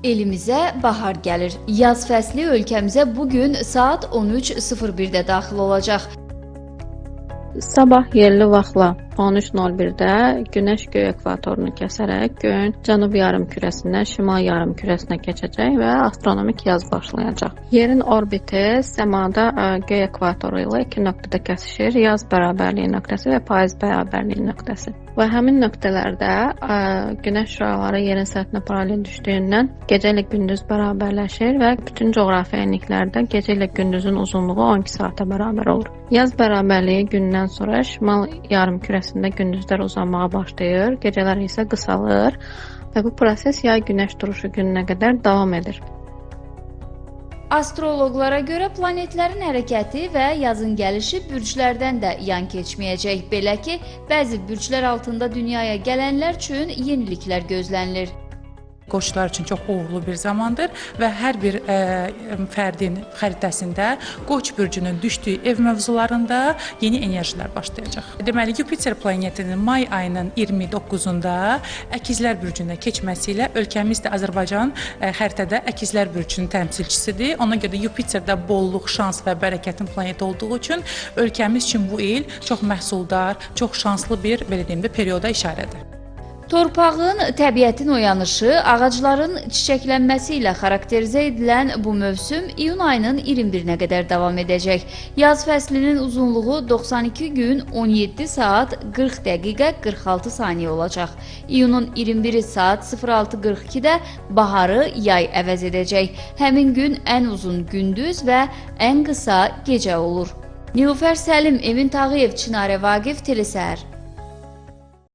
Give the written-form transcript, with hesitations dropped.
Elimizə bahar gəlir. Yaz fəsli ölkəmizə bu gün saat 13:01-də daxil olacaq. Sabah yerli vaxtla 13:01-də Günəş göy ekvatorunu kəsərək göyün cənub yarımkürəsindən şimal yarımkürəsinə keçəcək və astronomik yaz başlayacaq. Yerin orbiti səmada göy ekvatoru ilə iki nöqtədə kəsişir: yaz bərabərliyi nöqtəsi və payız bərabərliyi nöqtəsi. Və həmin nöqtələrdə günəş şüaları yerin səthinə paralel düşdüyündən gecə ilə gündüz bərabərləşir və bütün coğrafi enliklərdə gecə ilə gündüzün uzunluğu 12 saata bərabər olur. Yaz bərabərliyi gündən sonra şimal yarımkürəsində gündüzlər uzanmağa başlayır, gecələr isə qısalır və bu proses yay günəş duruşu gününə qədər davam edir. Astroloqlara görə planetlərin hərəkəti və yazın gəlişi bürclərdən də yan keçməyəcək. Belə ki, bəzi bürclər altında dünyaya gələnlər üçün yeniliklər gözlənilir. Qoçlar üçün çox uğurlu bir zamandır və hər bir fərdin xəritəsində Qoç bürcünün düşdüyü ev mövzularında yeni enerjilər başlayacaq. Deməli, Yupiter planetinin may ayının 29-da Əkizlər bürcünə keçməsi ilə ölkəmiz də Azərbaycan xəritədə Əkizlər bürcünün təmsilçisidir. Ona görə də Yupiter də bolluq, şans və bərəkətin planeti olduğu üçün ölkəmiz üçün bu il çox məhsuldar, çox şanslı bir, belə deyim də, perioda işarədir. Torpağın, təbiətin oyanışı, ağacların çiçəklənməsi ilə xarakterizə edilən bu mövsüm iyun ayının 21-nə qədər davam edəcək. Yaz fəslinin uzunluğu 92 gün 17 saat 40 dəqiqə 46 saniyə olacaq. İyunun 21-i saat 06:42-də baharı yay əvəz edəcək. Həmin gün ən uzun gündüz və ən qısa gecə olur. Nilufər Səlim, Emin Tağıyev, Çinarə Vaqif, Telesəhər.